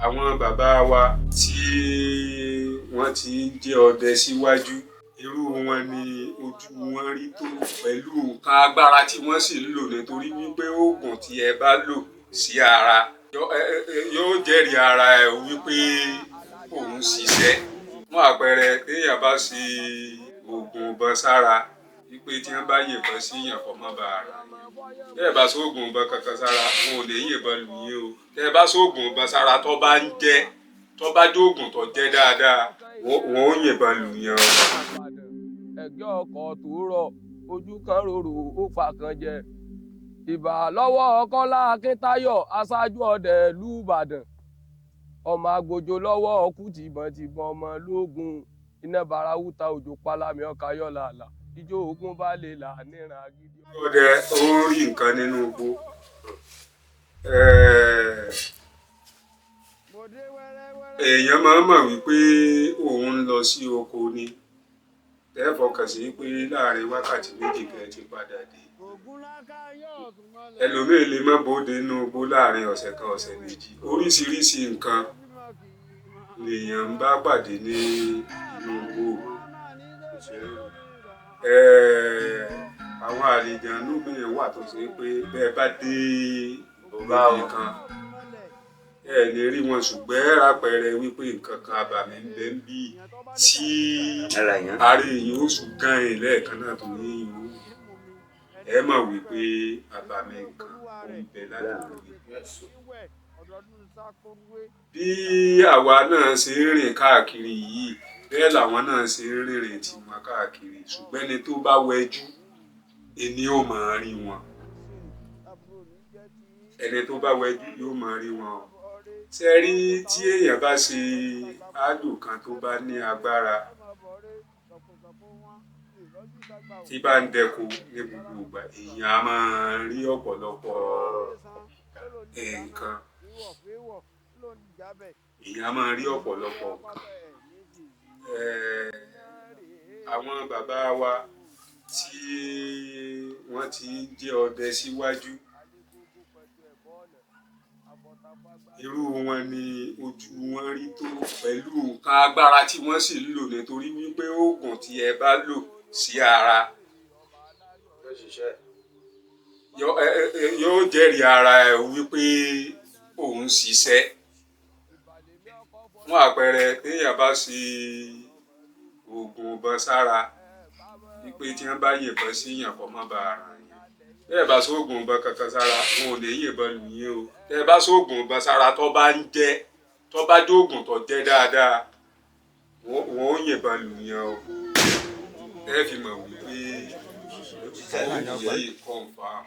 Àwọn bàbá wa tí wọ́n ti ń jẹ́ ọdẹ síwájú, irú wọn ni ojú wọn rí tó pẹ̀lú nǹkan agbára tí wọ́n sì ń lò, nítorí wípé oògùn tí ẹ bá lò sí ara yóò jẹ́rìí ara ẹ wípé òun ṣiṣẹ́. Fún àpẹẹrẹ, téèyàn bá ṣe oògùn ìbọn sára, wípé tí wọ́n bá yìnbọn síyàn kó má bàa rà yàn. Tẹ́ ẹ bá sóògùn ìbọn kankan sára, wọn ò lè yìnbọn lù yín o. Tẹ́ ẹ bá sóògùn ìbọn sára tó bá ń jẹ́, tó bá jóògùn tó jẹ́ dáadáa, wọn ò yìnbọn lù yín o. Ẹ̀gbẹ́ ọkọ̀ tó rọ̀, ojú kan rorò, ó fà kan jẹ. Ìbà lọ́wọ́ Kọ́lá Akíntayọ̀, aṣáájú ọdẹ ìlú Ìbàdàn. Ọmọ agbójo lọ́wọ́ ọkú tìbọntìbọn, ọmọ lógun iná barawúta, òjò pálámì ọkà yọ̀ làlà, ijó ogun bá lè là níran agídí. Ọdẹ ó ń rí nǹkan nínú igbó. Èèyàn máa ń mọ̀ wípé òun ń lọ sí oko ni. Tẹ́ ẹ fọkàn sí pé láàrin wákàtí 2 kẹ́ ẹ ti padà dé. Ẹlòmíì lè má bóde nínú igbó láàrin ọ̀sẹ̀ kan, ọ̀sẹ̀ 2. Oríṣiríṣi nǹkan lèèyàn ń bá pàdé ní inú igbó. Àwọn àlìjànú míì wà tó ṣe pé bẹ́ẹ̀ bá dé ibì kan, ẹ lè rí wọn, ṣùgbọ́n ẹ rápẹrẹ wípé nǹkan kan abàmì ń bẹ ń bí tí Ara èèyàn. Ara èèyàn ó sùn gan ẹ̀ lẹ́ẹ̀kan náà tó ní ìwú. Ẹ mọ̀ wípé abàmì nǹkan ó ń bẹ ládùúgbò yìí. Bí àwa náà ṣe ń rìn káàkiri yìí, bẹ́ẹ̀ làwọn náà ṣe ń rìnrìn tiwọn káàkiri, ṣùgbọ́n ẹni tó bá wẹjú ẹni ó máa rí wọn. Ẹni tó bá wẹjú yóò máa rí wọn o. Ṣé ẹ rí, tí èèyàn bá ṣe àjò kan tó bá ní agbára, tí bá ń dẹko ní gbogbo ìgbà, èèyàn á máa rí ọ̀pọ̀lọpọ̀ nǹkan. Èèyàn á máa rí ọ̀pọ̀lọpọ̀ nǹkan. Àwọn bàbá wa tí wọ́n ti ń jẹ́ ọdẹ síwájú, irú wọn ni ojú wọn rí tó pẹ̀lú nǹkan agbára tí wọ́n sì ń lò, nítorí wípé oògùn tí ẹ bá lò sí ara yóò jẹ́rìí ara ẹ wípé òun ṣiṣẹ́. Fún àpẹẹrẹ, téèyàn bá ṣe oògùn ìbọn sára, wípé tí wọ́n bá yìnbọn síyàn kó má bàa rà yàn. Tẹ́ ẹ bá sóògùn ìbọn kankan sára, wọn ò lè yìnbọn lù yín o. Tẹ́ ẹ bá sóògùn ìbọn sára tó bá ń jẹ́, tó bá jóògùn tó jẹ́ dáadáa, wọn ò yìnbọn lù yín o. Tẹ́ ẹ fi mọ̀ wípé oògùn yìí confirm.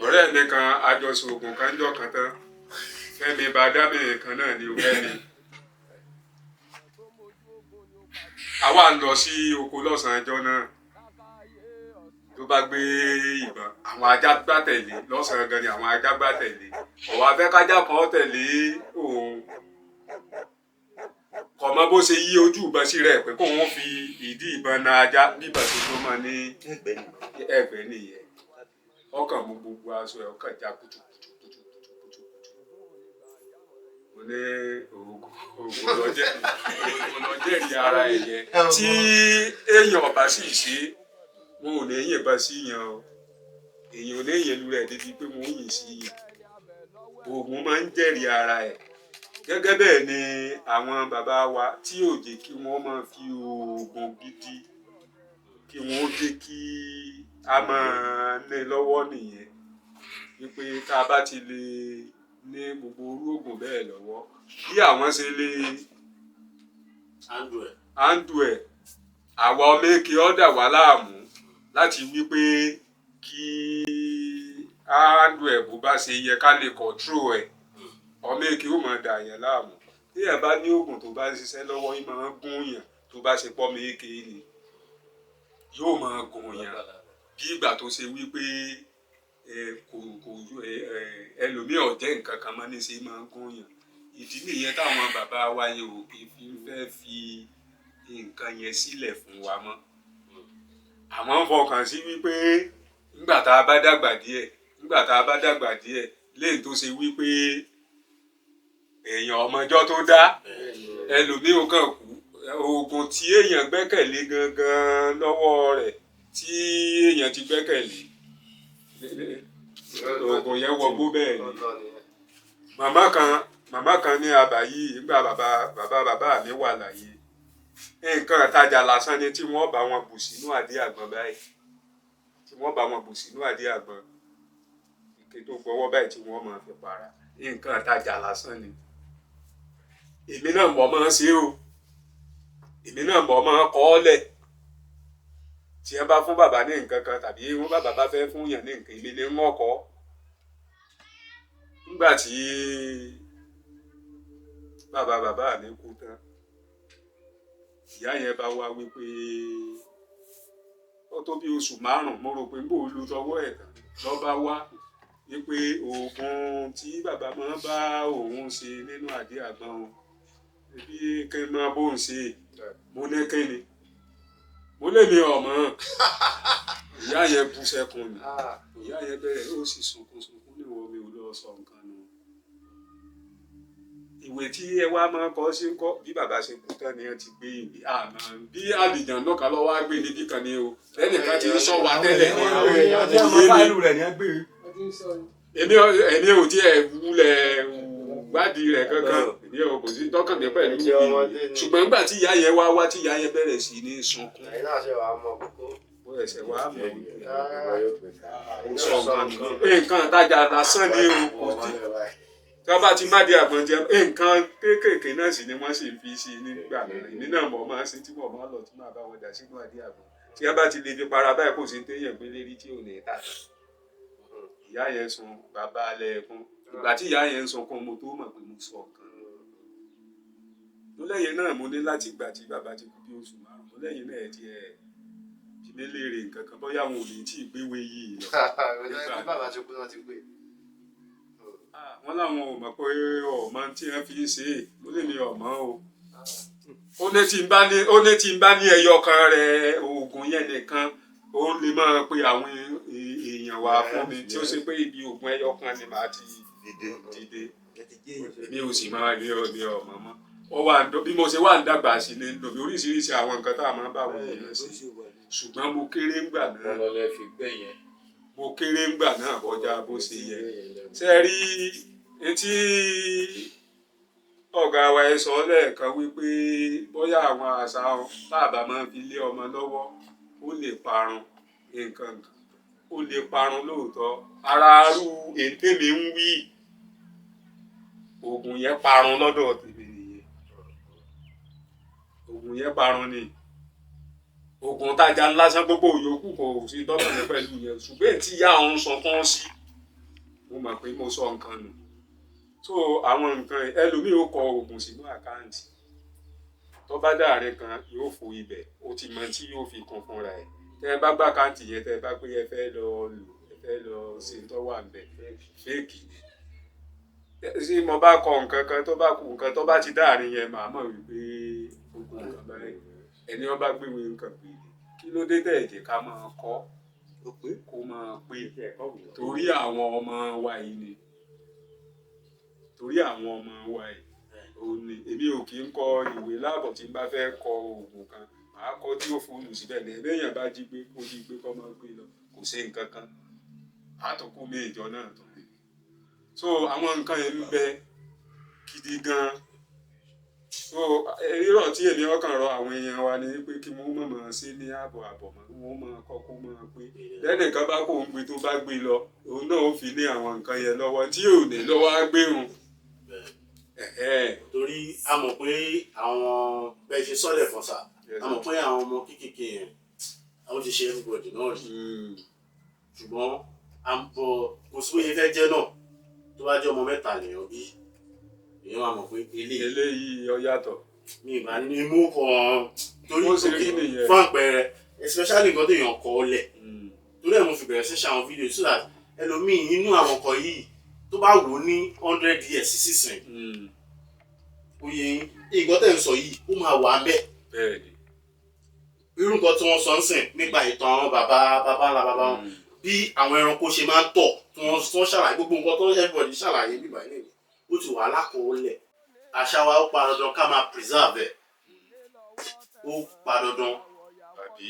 Ọ̀rẹ́ mi kan, àjọṣe oògùn kan jọ kan tán. Fẹ́mi bá dábìnrin kan náà ní Fẹ́mi. Àwa ń lọ sí oko lọ́sàn-án ọjọ́ náà. Ló bá gbé ìbọn, àwọn ajá gbá tẹ̀lé lọ́sàn-án gan ni àwọn ajá gbá tẹ̀lé. Ọ̀wá fẹ́ kájá kan tẹ̀lé òun. Kò mọ bó ṣe yí ojú ìbọn sí rẹ̀ pé kóun fi ìdí ìbọn na ajá, bí ìbọn ṣe tó mọ́ ní ẹ̀gbẹ́ nìyẹn. Ọkàn mú gbogbo aṣọ ẹ̀, ọkàn já kutukutu kutukutu kutukutu. Mo ní oògùn lọ́jẹ́, oògùn lọ́jẹ́ rí ara ẹ̀ yẹn. Tí èèyàn ọba sì ṣe, wọn ò ní yìnbọn sí yàn o. Èèyàn ò ní yìn lu rẹ̀ débi pé wọn ò yìn sí yàn. Oògùn máa ń jẹ́rìí ara ẹ̀. Gẹ́gẹ́ bẹ́ẹ̀ ni àwọn bàbá wa tí ò jẹ́ kí wọ́n máa fi oògùn gidi kí wọ́n ó jẹ́ kí a máa ní lọ́wọ́ nìyẹn. Wípé tá a bá ti lè ní gbogbo irú oògùn bẹ́ẹ̀ lọ́wọ́, bí àwọn ṣe lè handle ẹ̀, àwa ọmọ èké ó dà wá láàmú láti wípé kí á handle ẹ̀ bó bá ṣe yẹ ká lè control ẹ̀. Ọmọ èké ó máa dà yẹn láàmú. Tí èèyàn bá ní oògùn tó bá ń ṣiṣẹ́ lọ́wọ́, yìí máa ń gún yàn tó bá ṣe pọ́ ọmọ èké ni. Yóò máa gún yàn bí ìgbà tó ṣe wípé kò kò ẹlòmíì ò jẹ́ nǹkan kan mọ́ ní ṣe máa ń gún yàn. Ìdí nìyẹn táwọn bàbá wa yẹn ò kì í fi fẹ́ fi nǹkan yẹn sílẹ̀ fún wa mọ́. Àwọn ń fọkàn sí wípé nígbà tá a bá dàgbà díẹ̀, nígbà tá a bá dàgbà díẹ̀, léyìí tó ṣe wípé Èèyàn ọmọjọ́ tó dá ẹlòmíì ó kàn kú. Oògùn tí èèyàn gbẹ́kẹ̀lé gangan lọ́wọ́ rẹ̀, tí èèyàn ti gbẹ́kẹ̀lé, oògùn yẹn wọgbó. Bẹ́ẹ̀ ni màmá kan ní abà yìí, nígbà bàbá bàbá bàbá mi wà láyé, nǹkan ìtajà lásán ni tí wọ́n bá wọn bù sínú àdí àgbọn báyìí, tí wọ́n bá wọn bù sínú àdí àgbọn, ike tó gbọ́wọ́ báyìí, tí wọ́n máa fi para. Nǹkan ìtajà lásán ni. Èmi náà mọ̀ máa ń ṣe o, èmi náà mọ̀ máa ń kọ́ ọ́ lẹ̀. Tí ẹ bá fún bàbá ní nǹkan kan, tàbí wọ́n bàbá bá fẹ́ fún yàn ní nǹkan, èmi ni wọ́n kọ́. Nígbà tí bàbá bàbá mi kú tán, ìyá yẹn bá wá wípé ó tó bí oṣù 5, mo rò pé ń bò lu tọwọ́ ẹ̀ tán, lọ́ bá wá wípé oògùn tí bàbá máa ń bá òun ṣe nínú àdí àgbọn o, bí kí n máa bóun ṣe. Mo ní kí ni? Mo lè mi ọmọ. Ìyá yẹn bú sẹ́kún ni. Ìyá yẹn bẹ̀rẹ̀, ó sì sunkún sunkún. Níwọ̀ mi ò lọ sọ nǹkan nù. Ìwé tí ẹ wá máa kọ sí ń kọ́. Bí bàbá ṣe kú tán ni wọ́n ti gbé ìwé, àmọ́ bí àlìjàn náà kan lọ́wọ́ á gbé níbí kan ni o, lẹ́nìkan ti ń sọ wa tẹ́lẹ̀ ní. Àwọn èèyàn tí wọ́n fáìlì rẹ̀ ní ẹ gbé. Èmi ò tiẹ̀ wulẹ̀ wádìí rẹ̀ kankan. Èmi ò kò sí tọ́kàn mi pẹ̀lú Ẹ̀jẹ̀ ìwé. ọmọdé ni. Ṣùgbọ́n nígbà tí ìyá yẹn wá wá, tí ìyá yẹn bẹ̀rẹ̀ sí ní sunkún, Ẹ̀yin náà ṣe wàá mọ kókó. ó ẹsẹ̀ wá mọ̀ wípé Ó sọ nǹkan nù. Nǹkan ìtajà lásán ni o, kò sí tí wọ́n bá ti má di àgbọn jẹ. Nǹkan kéékèèké náà sì ni wọ́n sì ń fi sí i nígbà náà. Èmi náà mọ̀ máa ń ṣe, tí mo máa ń lọ, tí màá bá wọn dà sínú àdí àgbọn, tí wọ́n bá ti lè fi para báyìí, kò sí téèyàn gbé lérí tí ò ní tà tán. Ìyá yẹn sun bàbá alẹ́ ẹkún. Ìgbà tí ìyá yẹn ń sunkún, mo tó mọ̀ pé mo sọ nǹkan nù. Mo lẹ́yìn náà, mo ní láti ìgbà tí bàbá ti kú bí oṣù 5, mo lẹ́yìn náà, ẹ̀ ti ẹ̀ bí mi léèrè nǹkan kan, bóyá wọn ò ní tí ì gbéwèé yìí lọ. Bí bàbá ti kú náà ti gbé. Wọ́n láwọn ò mọ̀ pé ọmọ tí wọ́n fi ń ṣe é. Mo lè ní ọmọ o. Ó ní tí n bá ní ẹyọ kan rẹ̀, oògùn yẹn nìkan, ó lè máa pe àwọn èèyàn wá fún mi, tí ó ṣe pé ibi oògùn ẹyọ kan ni màá ti dìde. Èmi ò sì máa rí ọ ní ọmọ mọ́. Ó wà ń bí mo ṣe wà ń dàgbà sí ni ń dùn mí oríṣiríṣi àwọn nǹkan tá a máa ń bá àwọn èèyàn ṣe, ṣùgbọ́n mo kéré ńgbà náà. Wọn lọ lẹ fi gbẹ yẹn. Mo kéré ńgbà náà kọjá bó ṣe yẹ. Ṣe rí etí ọ̀gá wa ẹ sọ lẹ́ẹ̀kan wípé bóyá àwọn àṣà tá a bá máa fi lé ọmọ lọ́wọ́, ó lè parun nǹkan kan, ó lè parun lóòótọ́. Ara arú ètè mi ń wí, oògùn yẹn parun lọ́dọ̀ tèmi nìyẹn. Oògùn yẹn parun ni, oògùn tajà lásán. Gbogbo yòókù kò sí tọ́kàn mi pẹ̀lú yẹn, ṣùgbọ́n èyí tí ìyá òun sọ fún sí, mo mọ̀ pé mo sọ nǹkan nù. So àwọn nǹkan ẹlòmíì, ó kọ oògùn sínú account, tó bá dáàrin kan yóò fò ibẹ̀, ó ti mọ tí yóò fi kún fúnra ẹ̀. Tẹ́ ẹ bá gbá account yẹn, tẹ́ ẹ bá pé ẹ fẹ́ lọ lò, ẹ fẹ́ lọ ṣe tó wà ń bẹ̀, fake ni. Tí mo bá kọ nǹkan kan, tó bá kú nǹkan, tó bá ti dáàrin yẹn, màá mọ̀ wípé ó kú nǹkan báyìí. Ẹni wọn bá gbéwèé nǹkan gbé, kí ló dé tẹ̀ jẹ́ ká máa kọ́ kó máa pé? Torí àwọn ọmọ wa yìí ni, torí àwọn ọmọ wa yìí ò ní. Èmi ò kì í kọ ìwé láàbọ̀. Tí n bá fẹ́ kọ oògùn kan, màá kọ tí ó fóònù síbẹ̀ ní. Ẹ̀bẹ̀ èèyàn bá jí gbé, kó jí gbé, kó máa gbé lọ, kò sí nǹkan kan àtòkù mi ìjọ náà tó ní. So àwọn nǹkan yẹn ń bẹ gidi gan. So rírọ̀ tí èmi ọkàn rọ àwọn èèyàn wa ni pé kí wọ́n mọ̀ mọ̀ sí ní ààbọ̀ àbọ̀ mọ́, wọ́n mọ̀ kọ́ kó mọ̀ pé lẹ́nìkan bá kó ń gbé, tó bá gbé lọ, òun náà ó fi ní àwọn nǹkan yẹn lọ́wọ́ tí ò ní lọ́wọ́ á gbérun. Torí a mọ̀ pé àwọn bẹ́ẹ̀ ṣe sọ́lẹ̀ fún sà, a mọ̀ pé àwọn ọmọ kéékèèké yẹn, àwọn ti ṣe everybody náà rí, ṣùgbọ́n à ń bọ̀, kò sí bóyá fẹ́ jẹ́ náà. Tó bá jẹ́ ọmọ mẹ́ta lèèyàn bí, èèyàn máa mọ̀ pé eléyìí Eléyìí ó yàtọ̀. Mi ì bá ní mú kan torí Bó ṣe rí nìyẹn. Fún àpẹẹrẹ, especially nǹkan téèyàn kọ ọ́ lẹ̀, torí ẹ̀ mo fi bẹ̀rẹ̀ sí ṣe àwọn fídíò so that ẹlòmíì inú àwọn ọkọ̀ yìí, tó bá wò ó ní 100 years sísìn, oyè nǹkan tẹ̀ ń sọ yìí, ó máa wà ń bẹ̀. Bẹ́ẹ̀ni. Irú nǹkan tí wọ́n sọ ń sìn nípa ìtàn àwọn bàbá bàbá ńlá bàbá wọn, bí àwọn ẹranko ṣe máa ń tọ̀, tí wọ́n ṣàlàyé gbogbo nǹkan tó everybody ṣàlàyé bíbá ilé mi, ó ti wà lákọọ́lẹ̀. Àṣà wa, ó pa dandan ká máa preserve ẹ̀, ó pa dandan. Àbí?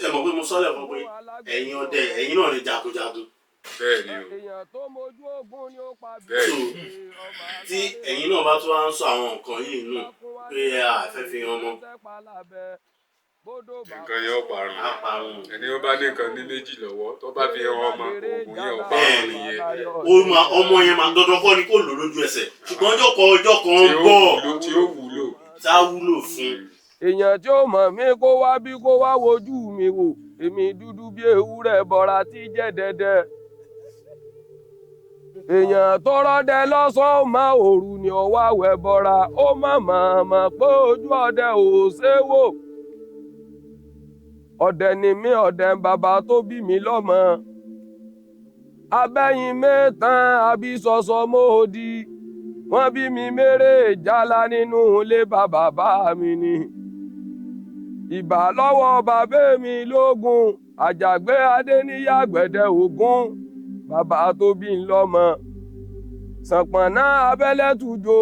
Ẹ mọ̀ pé mo sọ́lẹ̀ fún pé ẹ̀yin ọdẹ, ẹ̀yin náà lè jagunjagun. Bẹ́ẹ̀ ni o. Èèyàn tó mojú ogun ni ó pa bí. Bẹ́ẹ̀ So tí ẹ̀yin náà bá tún wá ń sọ àwọn nǹkan yìí nù pé a fẹ́ fi hàn mọ́, Nǹkan yẹn ó parun. Á parun. Ẹni ó bá ní nǹkan ní méjì lọ́wọ́, tó bá fi hàn ọmọ, oògùn yẹn ó parun Bẹ́ẹ̀ni. nìyẹn. Ó máa, ọmọ yẹn máa, dandan kọ́ ni kò lò lójú ẹsẹ̀, ṣùgbọ́n ọjọ́ kan, ọjọ́ kan ń Tí ó bọ̀ wúlò, tí ó wúlò. Tá a wúlò fún. Èèyàn tí ó mọ̀ mí kó wá bí, kó wá wojú mi wò. Èmi dúdú bí ewúrẹ́ bọra tí jẹ́ dẹ́dẹ́. Èèyàn tó rọ́dẹ lọ́sàn-án mọ́, òru ni ó wá wẹ̀ bọ́ra. Ó mọ̀ mọ̀ mọ̀ pé ojú ọdẹ ò ṣe é wò. Ọdẹ ni mí, ọdẹ ń bàbá tó bí mi lọ́mọ. Abẹ́yìn mẹ́tàn àbí sọ̀sọ̀ mọ́ọ́dí. Wọ́n bí mi mérè jálá nínú ilé bàbá bá mi ni. Ìbà lọ́wọ́ bàbá mi lógún, Àjàgbé Adéníyàgbẹ̀dẹ Ògún, bàbá tó bí ń lọ́mọ. Sànpọ̀nná abẹ́lẹ́tùjọ,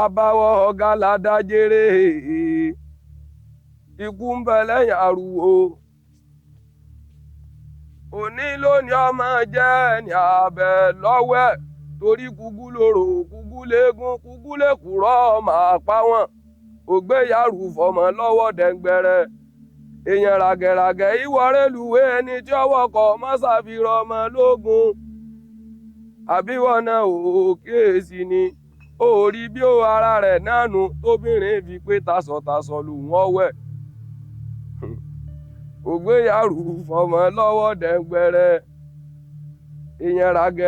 abáwọ̀ ọ̀gá ládàjèrè. Ikú ń bẹ lẹ́yìn àrùwò. Òní lónìí, ọmọ jẹ́ ní abẹ lọ́wẹ́, torí kúgú lòrò, kúgú léegun, kúgú lèkùrọ́ máa pa wọ́n. Ògbéyàrú fọmọ lọ́wọ́ dẹ́ngbẹ̀rẹ̀. Èèyàn ràgẹ̀ràgẹ̀ ìwọ rélùwé, ẹni tí ọwọ́ kọ mọ́sàfihàn ọmọ lógun. Àbíwọ̀n náà ò kíyèsí ni ó rí bí ó ara rẹ̀ náà nù, tóbìnrin fi pé tasọ̀tasọ̀ lù wọ́n wẹ̀. Ògbéyàrú fọmọ lọ́wọ́ dẹ́ngbẹ̀rẹ̀. Èèyàn ràgẹ̀.